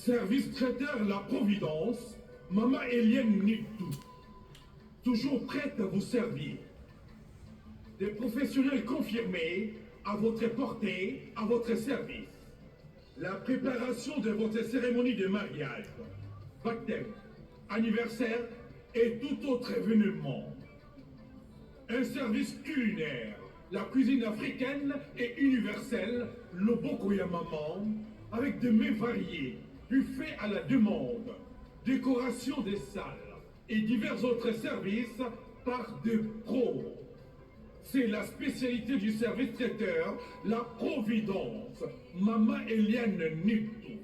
Service traiteur La Providence, Maman Eliane Nitou. Toujours prête à vous servir. Des professionnels confirmés à votre portée, à votre service. La préparation de votre cérémonie de mariage, baptême, anniversaire et tout autre événement. Un service culinaire, la cuisine africaine et universelle, le Bokoya Maman, avec des mets variés, buffet à la demande, décoration des salles et divers autres services par des pros. C'est la spécialité du service traiteur, la Providence, Maman Eliane Nitou.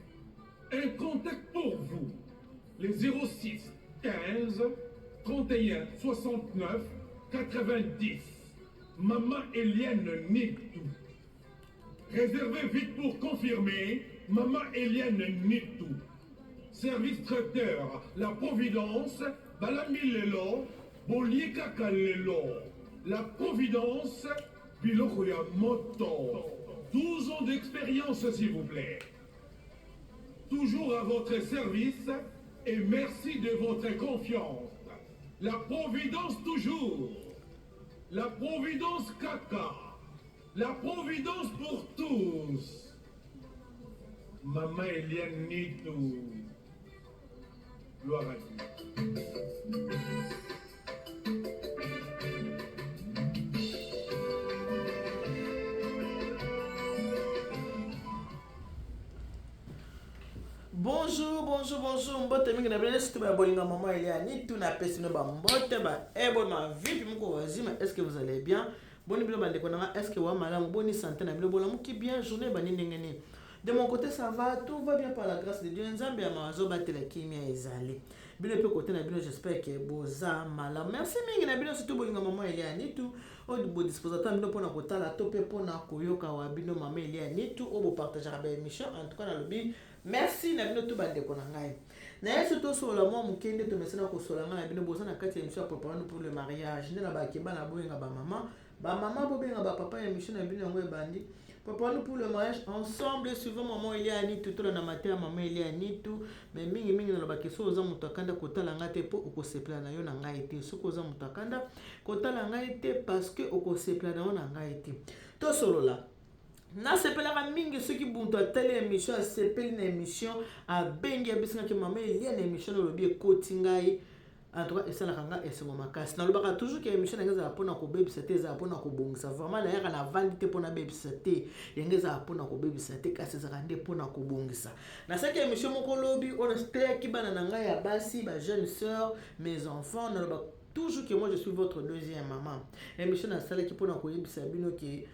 Un contact pour vous, les 06 15 31 69 90. Maman Eliane Nitou. Réservez vite pour confirmer, Maman Eliane Nitou. Service traiteur, la Providence, Balami Lelo, Bolie Kaka Lelo. La Providence, Biloko ya Moto. 12 ans d'expérience, s'il vous plaît. Toujours à votre service et merci de votre confiance. La Providence toujours. La Providence Kaka. La Providence pour tous. Maman Eliane Nitou. Gloire à Dieu. Bonjour, bonjour, bonjour. Mbote mingi na bino surtout ba bolinga maman Eliane tout na pesi no ba mbote ba ebo ma vipi moko wazima. Est-ce que vous allez bien? Boni bino bandeko na nga, est-ce que wa malamu boni santé na bino bolamuki bien journée bani ndenge nini? De mon côté ça va, tout va bien par la grâce de Dieu. Nzambe ya mawa azobatela kimia ezali. Bino pe côté na bino j'espère que boza malamu. Merci mingi na bino surtout bolinga maman Eliane tout oyo bodisposaka temps bino mpona kotala to mpe mpona koyoka wa bino mama Eliane Nitu oyo bopartageaka ba émission en tout cas nalobi merci na bino tout bandeko na ngai na yesu tosolola mwa moke nde tomesana kosolola ngai na bino boza na kati ya émission ya préparons pour le mariage nde na bakeba na boyenga bamama bamama bobenga bapapa ya émission na bino yango ebandi préparons pour le mariage ensemble suivant maman Elia Nitu tolanda mateya maman Elia Nitu mais mingi mingi nalobaki soki oza moto akanda kotala ngai te mpo okosepela na yo na ngai te soki oza moto akanda kotala ngai te parce que okosepela na yo na ngai te tosolola nasepelaka mingi soki buntu atali émission asepeli na émission abengi abisingaki mama Elia na émission olobi ekoti ngai en tout cas esalaka nga esengo makasi nalobaka toujours ke émission na ngai ezala mpona kobebisa te ezala mpona kobongisa vraiment nayaka navandi te mpona bebisa te yango ezala mpona kobebisa te kasi ezalaka nde mpona kobongisa nasalaki émission moko lobi oyo nateyaki bana na ngai ya basi ba jeune sœur mes enfants naloba toujours que moi je suis votre deuxième maman émission nasalaki mpona koyebisa bino ke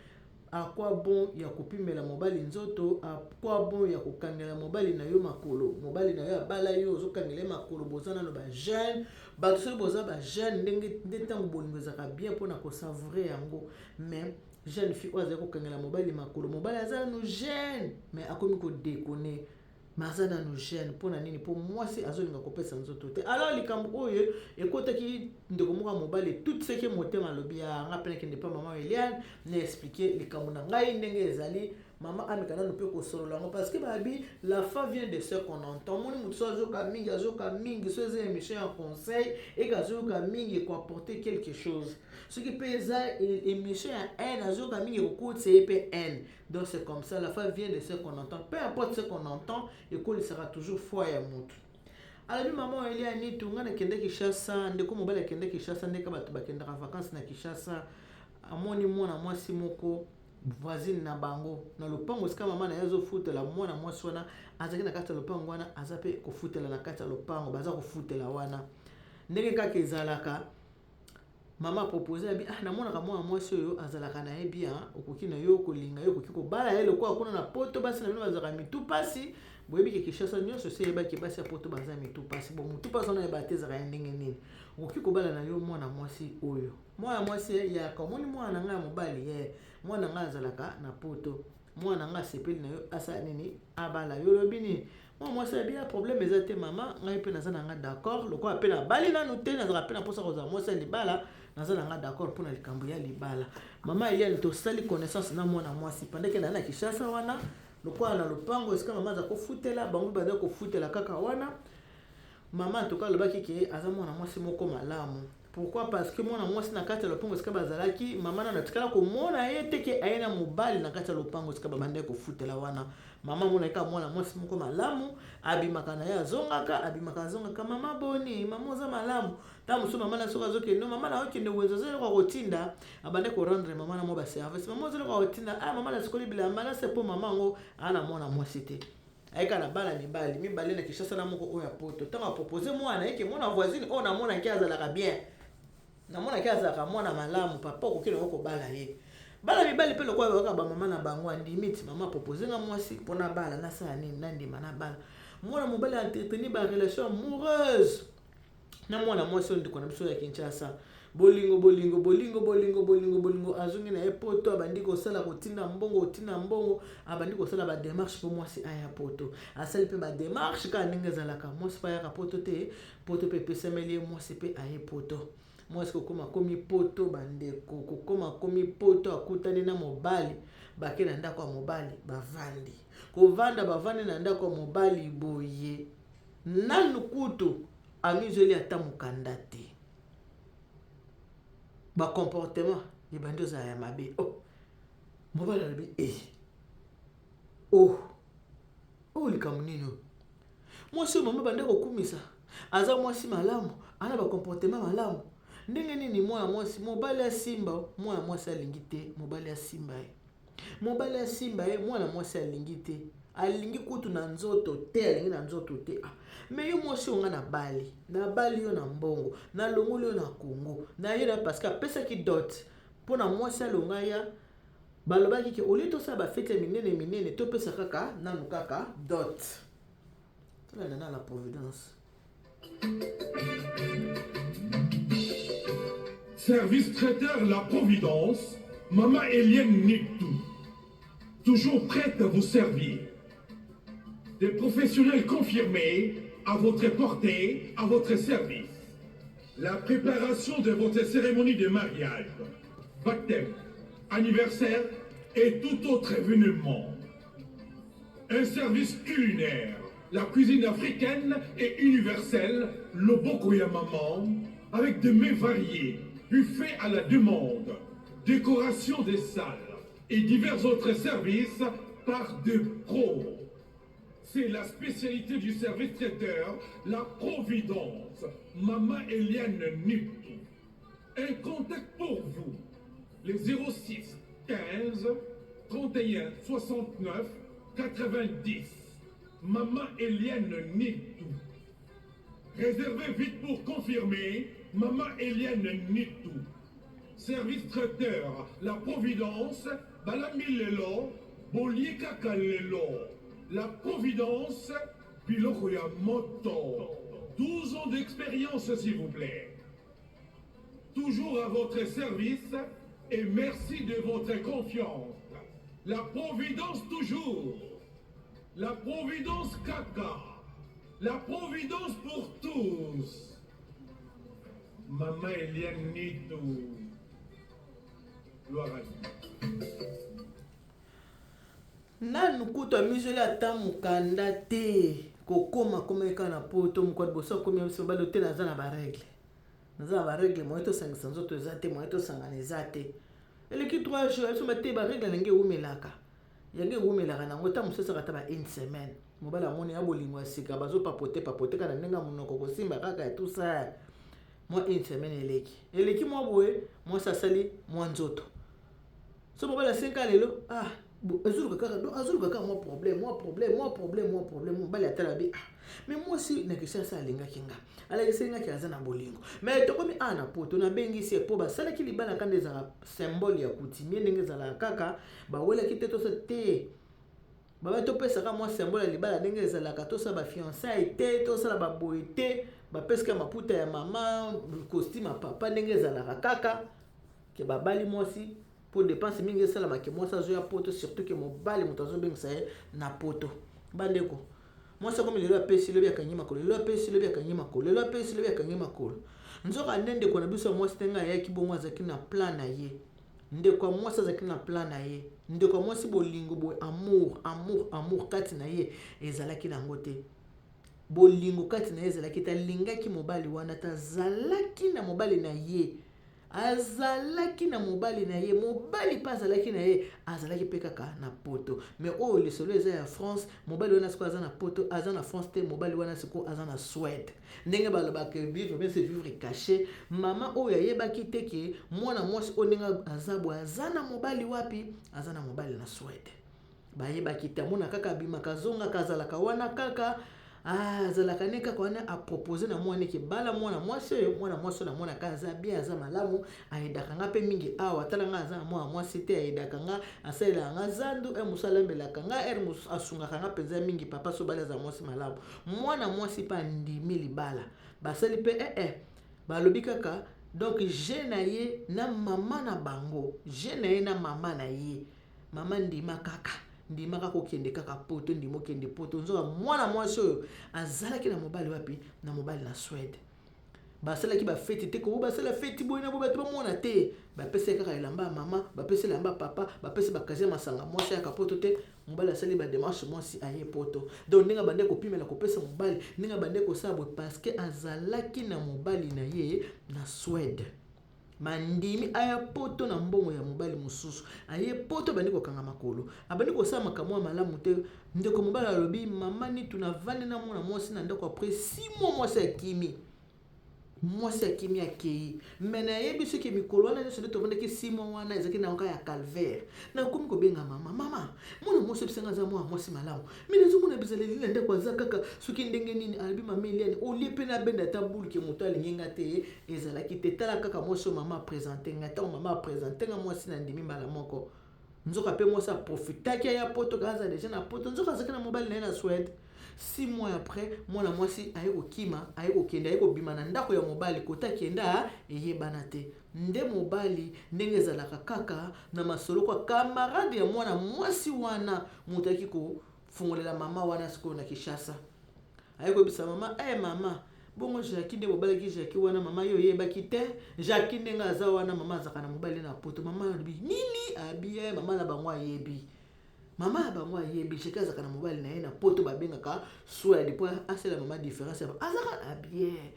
à quoi bon ya kopimela mobali nzoto à quoi bon ya kokangela mobali na yo makolo mobali na yo abala yo ozokangela ye makolo boza nano bajeune bato soki boza bajeune ndenge nde ntango bolingo ezalaka bien mpona kosavoure yango mais jeune fille oyo azali kokangela mobali makolo mobali aza nano jeune mais akomi kodekone mais aza nanu jeune mpo na nini mpo mwasi azolinga kopesa nzoto te alors likambo oyo ekotaki ndeko moko ya mobali tout seke motema alobi ya nga mpe nakende mpa mama Eliane na explike likambo na ngai ndenge ezali mama ameka nanu mpe kosolola yango parce que babi la foi vient de ce qu'on entend omoni moto so azoyoka mingi azoyoka mingi so eza émission ya conseil eke azoyoka mingi ekoapporte quelque chose soki mpe eza émission ya haine azoyoka mingi ekokotisa ye mpe haine Donc c'est comme ça, la foi vient de ce qu'on entend. Peu importe ce qu'on entend, ekolisaka toujours foi ya mutu. Alobi maman Elia Nitu, nga nakende Kinshasa, ndeko mobali akende Kinshasa, ndeka bato bakendaka vacances na Kinshasa, amoni mwana mwasi moko voisine na bango na lopango esika mama na ye azofutela mwana mwasi wana azalaki na kati ya lopango wana aza mpe kofutela na kati ya lopango baza kofutela wana ndenge kaka ezalaka Mama propose abi ah namonaka mwana mwasi oyo azalaka na ye bien okoki na yo kolinga ye okoki kobala ye lokola kuna na poto basi na bino bazalaka mitu pasi boyebi ke Kinshasa nyonso esi eyebaki basi ya poto baza mitu pasi bon mutu pasi wana oyeba te ezalaka ya ndenge nini okoki kobala na yo mwana mwasi oyo mwana mwasi yaka omoni mwana na ngai ya mobali ye mwana na ngai azalaka na poto mwana na ngai asepeli na yo asala nini abala yo olobi nini Mwa mwasi abi ya problème eza te mama ngai mpe naza na nga d'accord lokola mpe nabali nanu te nazalaka mpe na mposa kozala mwasi ya libala naza na nga d'accord mpo na likambo ya libala mama Eliane tosali connaissance na mwana mwasi pendant ke na na Kinshasa wana. Lokola na lopango esika mama aza kofutela, bango mpe bazali kofutela kaka wana. Mama en tout cas alobaki ke aza mwana mwasi moko malamu. Pourquoi? Parce que mwana mwasi na kati ya lopango esika bazalaki, mama nanu atikala komona ye te ke aye na mobali na kati ya lopango esika babandaki kofutela wana. Mama amonaki kaka mwana mwasi moko malamu, abimaka na ye azongaka, abimaka azongaka, mama boni, mama oza malamu. Ntango mosusu mama na soki azokende, mama na okende wenze, oza eloko ya kotinda, abandaki korendre mama na mwa baservice. Mama oza eloko ya kotinda, ah mama nasukoli bilamba na se mpo mama yango aza na mwana mwasi te. Ayeka na bana mibali, mibale na Kinshasa na moko oyo ya poto. Ntango apropose mwana ye ke mwana voisine oyo namonaki azalaka bien, namonaki azalaka mwana malamu, papa okoki nango kobala ye. Bana mibali mpe lokola bayokaka bamama na bango, andimi ti mama apropose nga mwasi mpo nabala, nasala nini, nandima nabala. Mwana mobali entretenir ba relation amoureuse na mwana mwasi oyo ndeko na biso ya Kinshasa. Bolingo bolingo bolingo bolingo bolingo bolingo, azongi na ye poto, abandi kosala kotinda mbongo kotinda mbongo, abandi kosala ba démarche mpo mwasi aya poto. Asali mpe ba démarche kaka ndenge ezalaka, mwasi mpe ayaka poto te, poto mpe epesameli ye, mwasi mpe aye poto. Mwasi kokoma komi poto, bandeko, kokoma komi poto, akutani na mobali, bake na ndako ya mobali, bavandi kovanda, bavandi na ndako ya mobali boye, nanu kutu amizweli ata mokanda te, ba comportement ebandi ozala ya mabe. Oh, mobali alobi e oh, oyo likambo nini oyo? Mwasi oyo mama bande kokumisa aza mwasi malamu, ana ba comportement malamu, ndenge nini mwana mwasi mobali asimba, mwana mwasi alingi te mobali asimba ye, mobali asimba ye, mwana mwasi alingi te, alingi kutu na nzoto te, alingi na nzoto te. Ah, me yo mwasi oyo nga nabali, nabali yo na mbongo, nalongoli yo na Congo, na ye na parce que apesaki dot mpo na mwasi alonga ya balobaki ke olie tosala bafete ya minene minene, topesa kaka nanu kaka dot. Tolanda na la Providence. Service traiteur La Providence, Maman Eliane Nitou, toujours prête à vous servir. Des professionnels confirmés à votre portée, à votre service. La préparation de votre cérémonie de mariage, baptême, anniversaire et tout autre événement. Un service culinaire, la cuisine africaine et universelle, le Bokoya Maman, avec des mets variés, buffet à la demande, décoration des salles et divers autres services par des pros. C'est la spécialité du service traiteur, la Providence, Maman Eliane Nitou. Un contact pour vous, les 06 15 31 69 90. Maman Eliane Nitou. Réservez vite pour confirmer, Maman Eliane Nitou. Service traiteur, la Providence, Balami Lelo, Bolieka Lelo. La Providence, Biloko ya Moto. 12 ans d'expérience, s'il vous plaît. Toujours à votre service et merci de votre confiance. La Providence toujours. La Providence Kaka. La Providence pour tous. Maman Eliane Nitou. Gloire à Dieu. Nanu kutu amizweli ata mokanda te, kokoma akomaki kaka na poto. Mokolo liboso akomi, biso mobali te, naza na barègle, naza na barègle, moye tosangisa nzoto eza te, moye tosangana eza te. Eleki 3 jours, biso te, barègle ndenge ewumelaka, yango ewumelaka nango, ntango mosusu esaka ata ba une semaine. Mobali amoni ya bolingo ya sika, bazopapote papote kaka na ndenge ya monoko, kosimba kaka ya tout ça. Mwa une semaine eleki, eleki mwa boye, mwasi asali mwa nzoto. So mobali asenka lelo, ah, azoluka kaka, donc azoluka kaka mwa problème, mwa problème, mwa problème, mwa problème. Mobali atala bi, ah, mais mwasi na Kinshasa alingaki nga, alakisaki ngaki aza na bolingo, mais tokomi awa na poto, nabengisi ye mpo basalaki libala kanda ezalaka symbole ya coutumier, ndenge ezalaka kaka, bawelaki te, tosa te, baba topesaka mwa symbole ya libala ndenge ezalaka, tosala bafiançailles te, tosala baboye te, bapesaka maputa ya mama, costume ya papa, ndenge ezalaka kaka ke babali mwasi mpo dépense mingi esalama ke mwasi azoya poto, surtout ke mobali moto azobengisa ye na poto. Bandeko, mwasi akomi lelo apesi, lobi akangi makolo, lelo apesi, lobi akangi makolo, lelo apesi, lobi akangi makolo. Nzoka nde ndeko na biso ya mwasi ndenge ayaki bongo, azalaki na plan na ye. Ndeko ya mwasi azalaki na plan na ye. Ndeko ya mwasi bolingo boye amour amour amour kati na ye ezalaki na yango te. Bolingo kati na ye ezalaki te. Alingaki mobali wana te. Azalaki na mobali na ye. Azalaki na mobali na ye, mobali mpe azalaki na ye, azalaki mpe kaka na poto. Mais oyo lisolo eza ya France, mobali wana sikoyo aza na poto, aza na France te, mobali wana sikoyo aza na Suède. Ndenge balobaka vivre bien c'est vivre caché. Mama oyo ayebaki te ke mwana mwasi oyo ndenge aza boye aza na mobali wapi? Aza na mobali na Suède. Bayebaki te, amona kaka abimaka azongaka azalaka wana kaka. Ah, azalaka ne kaka wana apropose na mwana eke bala mwana mwasi oyo, mwana mwasi oyo namonaka aza bien, aza malamu, ayedaka nga mpe mingi awa, tala nga aza na mwana mwasi te, ayedaka nga, asalelaka nga zandu, heure mosusu alambelaka nga, heure mosusu asungaka nga mpenza mingi, papa so obali aza mwasi malamu. Mwana mwasi mpe andimi libala, basali mpe eh eh, balobi kaka donc je na ye na mama na bango, je na ye na mama na ye. Mama ndima kaka, ndima kaka okende kaka poto, ndima okende poto. Nzoka mwana mwasi oyo azalaki na mobali wapi? Na mobali na Suède. Basalaki ba feti te, kobo basala feti boye na boye bato bamona te. Bapesaki kaka elamba ya mama, bapesi elamba ya papa, bapesi bakazi ya masanga, mwasi ayaka poto te. Mobali asali ba demarche, mwasi aye poto. Donc ndenge abandaki kopimela kopesa mobali, ndenge abandaki kosala boye parce que azalaki na mobali na ye na Suède. Bandimi aya poto na mbongo ya mobali mosusu. Aye poto abandi kokanga makolo. Abandi kosala makambo ya malamu te. Ndeko mobali alobi mama Nitu navandi na mwana mwasi na ndako après 6 mois mwasi akimi. Mwasi akimi akei. Mais nayebi soki mikolo wana nyonso nde tovandaki 6 mois wana ezalaki na kaka ya calvaire. Nakomi kobenga mama, mama, mwana mwasi oyebisa nga aza mwana mwasi malamu. Mais nazomona bizaleli na ndako aza kaka soki ndenge nini. Alobi mama Eliane, olie mpe nabenda ata boule ke moto alingi nga te, ezalaki te. Tala kaka mwasi oyo mama apresente nga. Ntango mama apresente nga mwasi nandimi mbala moko. Nzoka mpe mwasi aprofitaki aya poto, kaka aza deja na poto. Nzoka azalaki na mobali na ye na Suède. 6 mois après, mwana mwasi aye kokima, aye kokende, aye kobima na ndako ya mobali. Kota akenda eyebana te. Nde mobali ndenge ezalaka kaka na masolo kwa camarade ya mwana mwasi wana moto ayaki kofungolela mama wana sikoyo na Kinshasa. Aye koyebisa mama, eh mama, bongo Jackie nde bobalaki Jackie wana mama yo oyebaki te? Jackie ndenge aza wana mama azalaka na mobali na poto. Mama alobi nini? Abi eh, mama na bango ayebi. Mama na bango ayebi Jackie azalaka na mobali na ye na poto babengaka Suède po asala mama différence azalaka na bien.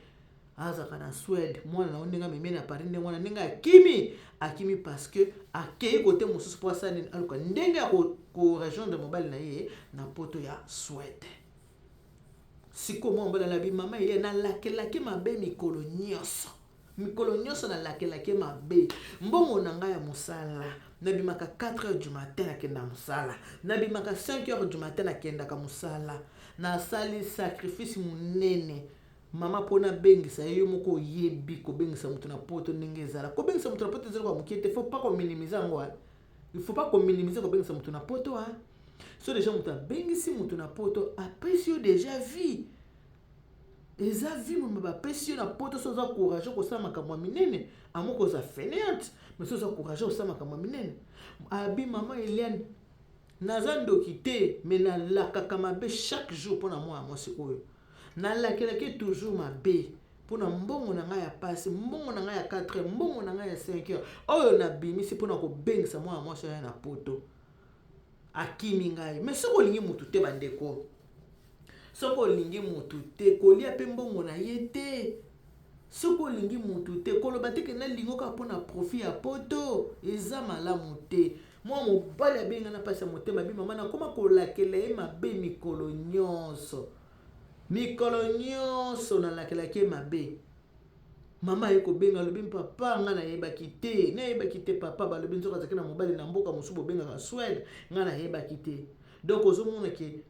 Azalaka na Suède, mwana na yo ndenge amemi na Paris ndenge wana ndenge akimi, akimi parce que akei kote mosusu po asala nini, aluka ndenge ya ko rejoindre mobali na ye na poto ya Suède. Sikoyo mwana mobali alobi mama Elia nalakelaki mabe mikolo nyonso, mikolo nyonso nalakelaki mabe, mbongo na ngai ya mosala nabimaka 4 heures du matin nakenda mosala, nabimaka 5 heures du matin nakendaka mosala, nasali sacrifice monene. Mama po nabengisa ye, yo moko oyebi kobengisa moto na poto ndenge ezala. Kobengisa moto na poto ezali kwa mokie te, faut pas kominimiser yango. Il faut pas kominimiser kobengisa moto na poto. So déjà moto abengisi moto na poto, apesi yo déjà vie. Eza vie mama bapesi yo na poto, so oza courageux kosala makambo ya minene, amoko oza fainéante, mais so oza courageux kosala makambo ya minene. Abi mama Eliane, naza ndoki te, mais nalakaka mabe chaque jour mpona mwana mwasi oyo. Nalakelaki toujours mabe mpona mbongo na ngai ya pasi, mbongo na ngai ya 4 heures, mbongo na ngai ya 5 heures oyo nabimisi mpona kobengisa mwana mwasi oyo na poto. Akimi ngai. Mais soki olingi mutu te bandeko, soki olingi mutu te, kolia pe mbongo na ye te. Soki olingi mutu te, koloba te ke nalingi kaka mpona profit ya poto, eza malamu te. Mwa mobali abengi nga na pasi ya motema, abi mama nakoma kolakela ye mabe mikolo nyonso. Mikolo nyonso nalakelaki ye mabe. Mama aye kobenga, alobi papa nga nayebaki te, nayebaki te papa, balobi nzoka azalaki na mobali na mboka mosusu bobengaka Suède, nga nayebaki te. Donc ozomona ke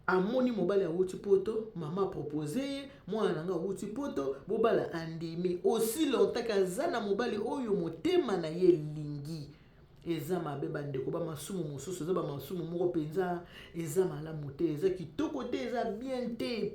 amoni mobali awuti poto, mama propose ye, mwana na nga awuti poto, bobala andimi. Aussi longtemps ke aza na mobali oyo motema na ye elingi. Eza mabe bandeko, ba masumu mosusu eza ba masumu moko mpenza eza malamu te, eza kitoko te, eza bien te.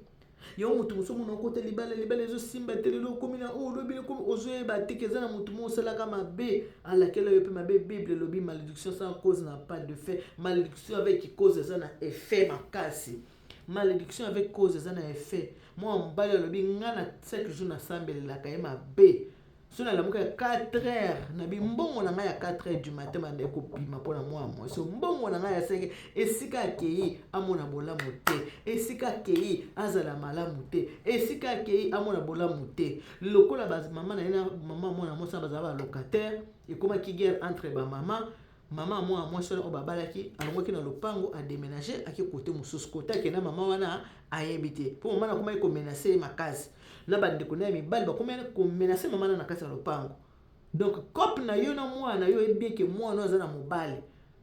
Yo moto mosusu omona okota libala, libala ezosimba te, lelo okomi na oyo, lobi okomi ozoyeba te ke eza na moto moko osalaka mabe, alakela yo mpe mabe. Bible elobi malédiction sans cause n'a pas de fait, malédiction avec cause eza na effet makasi, malédiction avec cause eza na effet. Mwa mobali alobi nga na chaque jour nasambelelaka ye mabe. So nalamuka ya 4 heures na bimbongo na ngai ya 4 heures du matin, bandaki kobima mpo na mwana mwasi. Mbongo na ngai ya 5, esika akei amona bolamu te, esika akei azala malamu te, esika akei amona bolamu te. Lokola bamama na ye na mama mwana mwasi wana bazala balocataire, ekomaki guerre entre bamama. Mama mwana mwasi wana oyo babalaki alongwaki na lopango, adéménager, ake kote mosusu. Kote akenda, mama wana ayebi te, mpo mama nakomaki komenacer ye makasi na bandeko na ye mibali, bakomaki komenacer mama na kati ya lopango. Donc cope na yo na mwana na yo, oyebi eke mwana oyo aza na mobali,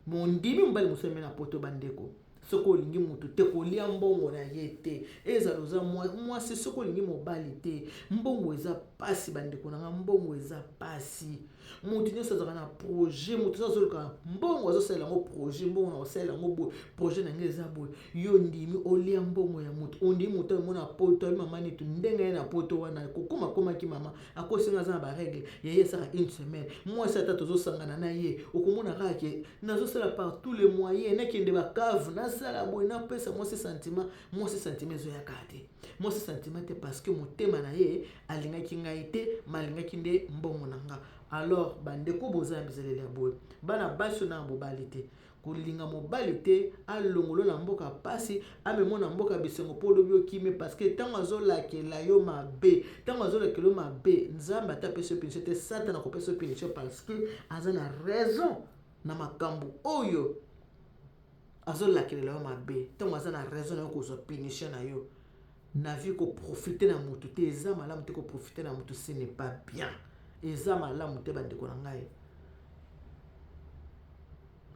mondimi mobali mosusu ame na Poto. Bandeko, soki olingi motu te, kolia mbongo na ye te. Ezala oza mwasi, soki olingi mobali te, mbongo eza pasi. Bandeko na nga, mbongo eza pasi. Motu nyonso azalaka na projet, motu nyonso azoluka mbongo, azosalela yango projet. Mbongo na kosalela yango boye, projet na ngai eza boye. Yo ndimi olia mbongo ya motu, ondimi motu amona Poto, ayi mama nitu ndenge ye na Poto wana kokoma komaki mama akosinga, aza na barègles ya ye, esaka une semaine. Mwasi ata tozosangana na ye, okomona kaka ke nazosala par tous les moyens, nakende bacave, nasala boye, napesa mwasi sentiment. Mwasi sentiment ezoyaka te, mwasi sentiment te, parce que motema na ye alingaki ngai te, malingaki nde mbongo na nga. Alors bandeko, boza ya bizaleli ya boye, bana basi na mobali te, kolinga mobali te alongolo na mboka pasi, amemo na mboka bisengo, mpo olobi okime, parce que ntango azolakela yo mabe, ntango azolakela yo mabe, Nzambe ata apesi yo punition te, Satana akopesa yo punition, parce que aza na raison na makambo oyo azolakelela yo mabe. Ntango aza na raison na yo, kozwa punition na yo na vie. Koprofiter na motu te, eza malamu te. Koprofiter na motu, ce n'est pas bien, eza malamu te. Bandeko na ngai,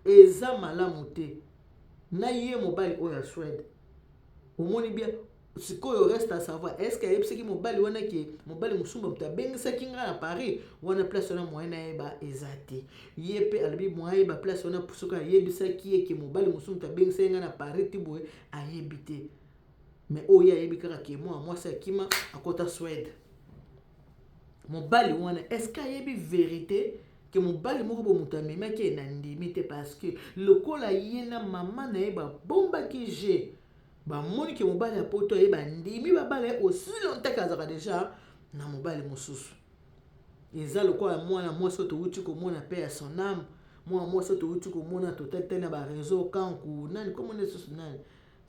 eza malamu te. Na ye mobali oyo ya Swede, omoni bien. Sikoyo reste à savoir, est ce que ayebisaki mobali wana ke mobali mosumba moto abengisaki ngai na Paris wana? Place wana, moyen nayeba eza te. Ye mpe alobi moyen ayeba place wana, soki ayebisaki ye ke mobali mosusu moto abengisaki ngai na Paris ti boye, ayebi te. Mais oyo ayebi kaka ke mwana mwasi akima, akɔta Swede. Mobali wana, est ce que ayebi vérité ke mobali moko bo moto amemaki ye? Na ndimi te, parce que lokola ye na mama na ye babombaki je, bamoni ke mobali ya Poto aye, bandimi babala ye aussi longtemps ke azalaka déjà na mobali mosusu. Eza lokola mwana mwasi oyo towuti komona mpe ya son âme, mwana mwasi oyo towuti komona, totali na baréseau, kanku nani, komona lisusu nani,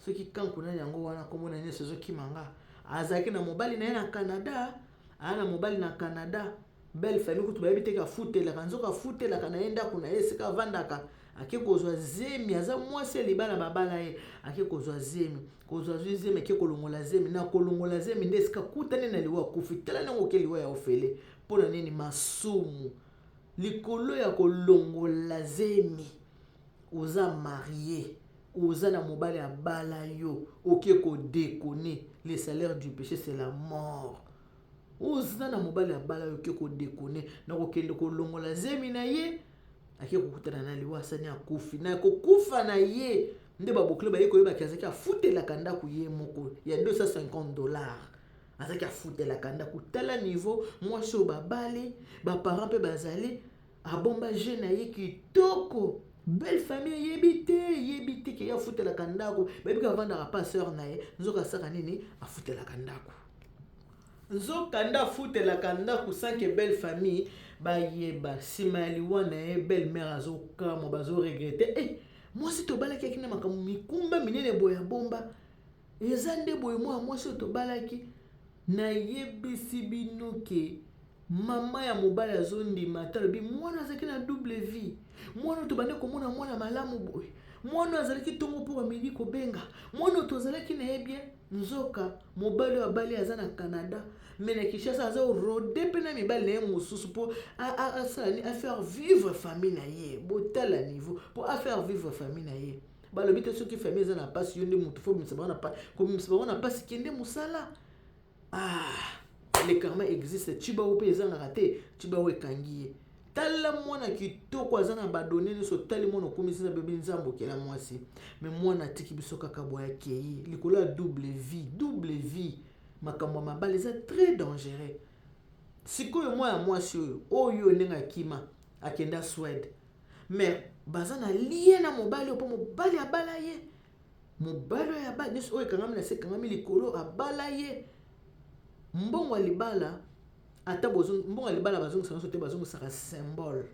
soki kanku nani yango wana, komona nyonso ezokima nga. Azalaki na mobali na ye na Canada, aya na mobali na Canada, belle famille kutu bayebi te, afutelaka, nzoka afutelaka na ye ndako na ye esika avandaka. Ake kozwa zemi, aza mwasi ya libala, babala ye, ake kozwa zemi, kozwa zwi zemi, ake kolongola zemi. Na kolongola zemi nde esika kutani na liwa, akufi. Tala ndenge oke liwa ya ofele. Mpo na nini? Masumu likolo ya kolongola zemi. Oza marié, oza na mobali abala yo, oke kodéconner. Le salaire du péché, c'est la mort. Oza na mobali abala yo, oke kodéconner na kokende kolongola zemi na ye, ake kokutana na liwa, asani akufi. Na kokufa na ye nde babokilo baye koyebaki azalaki afutelaka ndako ye moko ya 250 $, azalaki afutelaka ndako. Tala niveau, mwasi oyo babali, baparent mpe bazali, abomba je na ye kitoko, belle famille eyebi te, eyebi te ke ye afutelaka ndako. Bayebi ka avandaka pa sœur na ye, nzoka asaka nini? Afutelaka ndako. Nzoka nde afutelaka ndako sans que belle famille bayeba. Nsima ya liwa na ye, belle mère azokamwa, bazoregretter: e mwasi tobalaki aki na makambo mikumba minene boye, abomba, eza nde boye? Mwana mwasi oyo tobalaki, nayebisi bino ke mama ya mobali azondima ata alobi mwana azalaki na double vie. Mwana oyo tobandi komona mwana malamu boye, mwana oyo azalaki ntongo mpo bamidi kobenga, mwana oyo tozalaki na ye bien, nzoka mobali oyo abali aza na Canada, mais na Kinshasa aza orôder mpe na mibali na ye mosusu mpo asala nini? Afaire vivre famille na ye. Botala niveau, mpo afaire vivre famille na ye. Balobi te soki famille eza na mpasi, yo nde motu fo bimisa bango na kobimisa bango na mpasi. Kende mosala. Ah, le karma existe. Tibao mpe ezangaka te, tibao ekangi ye. Tala mwana kitoko, aza na badonnées nyonso. Tali mwana okomisi na bebe, Nzambe okela mwasi, mais mwana atiki biso kaka boye, akei likolo ya double vie. Double vie, makambo ya mabala eza très dangereux. Sikoyo mwana mwasi oyo, oyo ndenge akima, akenda Swede, mais baza na lien na mobali oyo, mpo mobali abala ye. Mobali oyo abala nyonso oyo ekangami na se, ekangami likolo, abala ye. Mbongo ya libala. Ata mbongo ya libala bazongisaka nyonso te, bazongisaka symbole.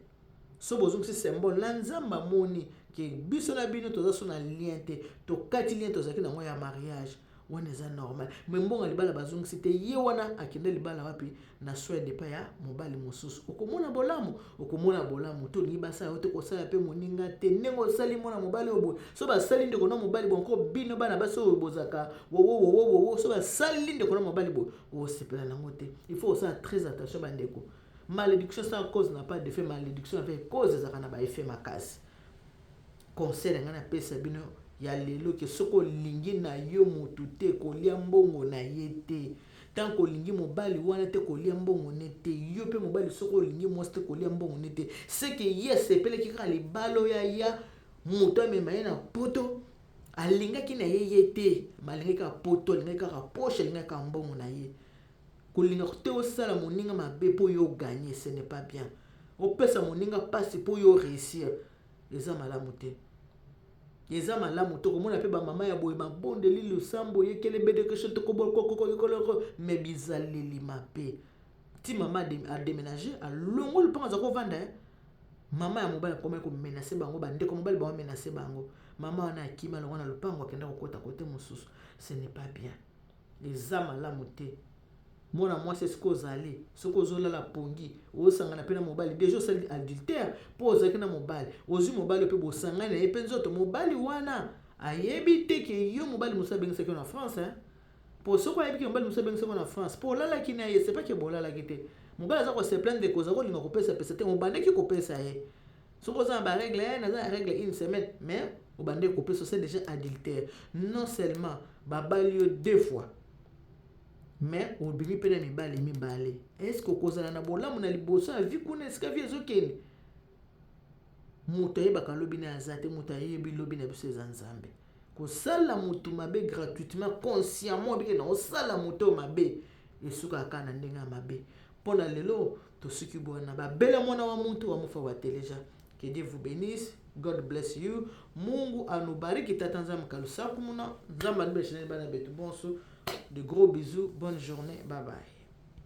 So bozongisi symbole na Nzambe, amoni ke biso na bino toza so na lien te, tokati lien tozalaki nango ya mariage wana, eza normal. Mais mbongo ya libala bazongisi te, ye wana akende libala wapi? Na Swede epai ya mobali mosusu. Okomona bolamu, okomona bolamu te. Olingi basala yo te, kosala mpe moninga te ndenge osali mwana mobali oyo boye. So basali ndeko na mobali bonko, bino bana basi oyo bozalaka wowowowowo, so basali ndeko na mobali boye, osepela nango te. Il faut osala très attention, bandeko. Malédiction sans cause n'a pas d'effet, malédiction avec cause ezalaka na baeffet makasi. Conseil na ngai napesa bino ya lelo ke soki olingi na yo motu te, kolia mbongo na ye te. Tant olingi mobali wana te, kolia mbongo ne te. Yo mpe mobali, soki olingi mwasi te, kolia mbongo ne te. Seke ye asepelaki kaka libala oyo aya moto amema ye na Poto. Alingaki na ye ye te, ma alingaki kaka Poto, alingaki kaka poche, alingaki kaka mbongo na ye. Kolinga te osala moninga mabe mpo yo gagner, ce n'est pas bien. Opesa moninga mpasi mpo yo réussir, eza malamu te, eza malamu te. Komona mpe bamama ya boye, mabondeli, losambo, yekele bedekesho, tokobokokokoloko, mais bizaleli mabe. Ti mama adéménage, alongoli mpongo aza kovanda, mama ya mobali akomaki komenacer bango, bandeko mobali baomenacer bango. Mama wana akima longo na lopango, akenda kokota kote mosusu. Ce n'est pas bien, eza malamu te. Mwana mwasi, esika ozali, soki ozolala pongi, osangana mpe na mobali, déjà osali adultère, mpo ozalaki na mobali, ozwi mobali mpe bosangani na ye mpe nzoto. Mobali wana ayebi te ke yo mobali mosusu abengisaki yo na France, hein? Po soki oyebi ke mobali mosusu abengisaki yo na France mpo olalaki na ye, c'est pas ke bolalaki te. Mobali aza kose plaindre koza kolinga kopesapesa te, obandaki kopesa ye. Soki oza na barègle, naza na règle une semaine, mais obandaki kopesa, c'est déjà adultère. Non seulement babali yo deux fois, mais obimi mpe na mibale mibale. Est-ce okozala na bolamu na liboso ya vie kuna esika vie ezokende? Moto ayebaka lobi na aza te. Moto ayebi lobi na biso eza Nzambe. Kosala motu mabe gratuitement, consciemment, obike na osala moto oyo mabe, esukaka kaka na ndenge ya mabe. Mpo na lelo tosuki bwana. Babela mwana wa muntu wa mufa wa teleja. Que Dieu vous bénisse. God bless you. Mungu anubariki. Tata Nzambe kalusaku muna Nzambe anibesheneni bana betu bonso. De gros bisous, bonne journée, bye bye.